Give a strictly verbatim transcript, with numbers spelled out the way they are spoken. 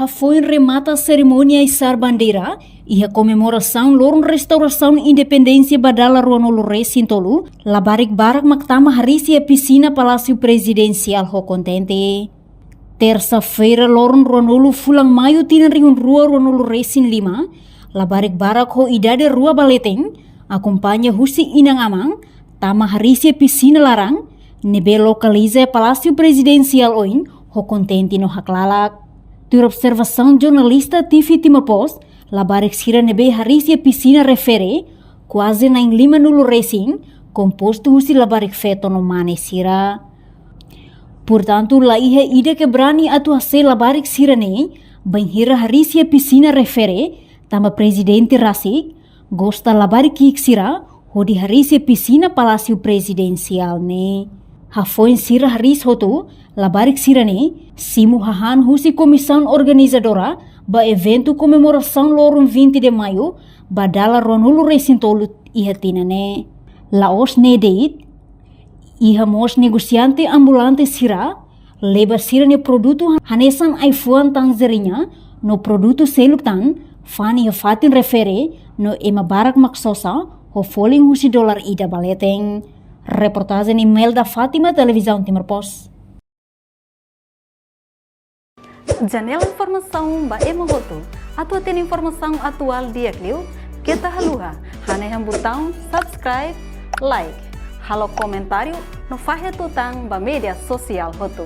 Foin remata serimónia isar bandeira iha komemorasaun loron restaurasaun independénsia ba dala ruanulu resin tolu, labarik barak mak tama harii iha pisina Palásiu Prezidensiál ho kontente. Tersa-feira, loron ruanulu fulan Maiu tinan rihun rua ruanulu resin lima, labarik barak ho idade rua ba leten, akompaña husi inan-aman, tama harii iha pisina laran ne'ebé lokaliza iha Palásiu Prezidensiál oin, ho kontente no haklalak. Tuir observasaun jornalista T V Timor Post, labarik sira ne'ebé harii iha pisina refere kuaze na'in limanulu resin, kompostu husi labarik feto no mane sira. Portantu, laiha ida ke brani atu hase'e labarik sira-ne'e bainhira harii iha pisina refere, tanba prezidente rasik gosta labarik ki'ik sira hodi harii iha pisina Palásiu Prezidensiál ne'e. Hafoin sira harii hotu labarik sira-ne'e, simu hahán husi komisaun organizadora ba eventu komemorasaun loron vinte de Maiu ba dala ruanulu resin tolu iha tinan ne'e. La'ós ne'e de'it, iha mós negosiante ambulante sira leba sira-nia produtu hanesan ai-fuan, tanjeriña no produtu seluk tan fani iha fatin refere, no ema barak mak sosa ho folin husi dolar ida ba leten. Reportajen Imelda Fátima, Televizaun Timor Post. Janela informasaun ba ema hotu. Atu hatene informasaun atuál di'ak liu, keta haluha hanehan butaun subscribe, like, halo komentáriu no fahe tutan ba média sosiál hotu.